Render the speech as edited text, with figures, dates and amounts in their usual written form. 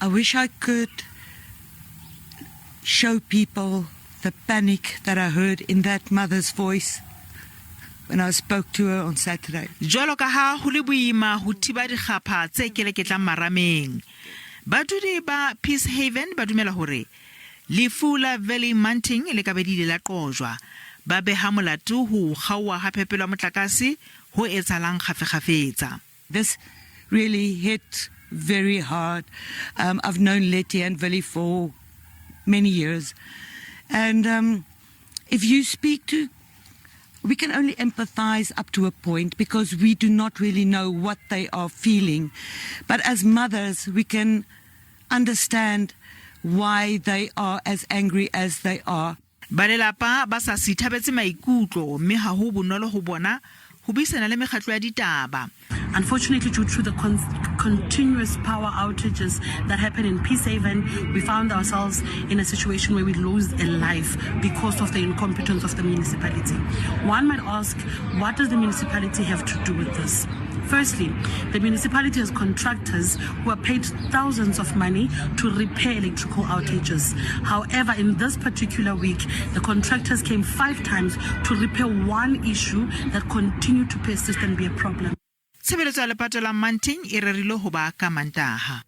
I wish I could show people the panic that I heard in that mother's voice when I spoke to her on Saturday. Jwalo ka ha ho le boima ho thiba dikgapha tse keleketlang marameng. Badudi ba Peace Haven ba dumela hore lefu la Valley Munting le ka be le ile la qojwa. Ba beha molato ho kgaoha ha phepelo ya motlakase ho etsahalang kgafekgafetsa. This really hit very hard. I've known Lettie and Willie for many years. And if you speak to, we can only empathize up to a point because we do not really know what they are feeling. But as mothers, we can understand why they are as angry as they are. Ba lelapa ba sa sithabetse maikutlo mme ha ho bonolo ho bona ho buisana le mekgatlo ya ditaba. Unfortunately, due to the continuous power outages that happened in Peace Haven, we found ourselves in a situation where we lose a life because of the incompetence of the municipality. One might ask, what does the municipality have to do with this? Firstly, the municipality has contractors who are paid thousands of money to repair electrical outages. However, in this particular week, the contractors came five times to repair one issue that continued to persist and be a problem. Tshebeletso ya lepato la Munting e rerilwe ho ba ka Mantaha.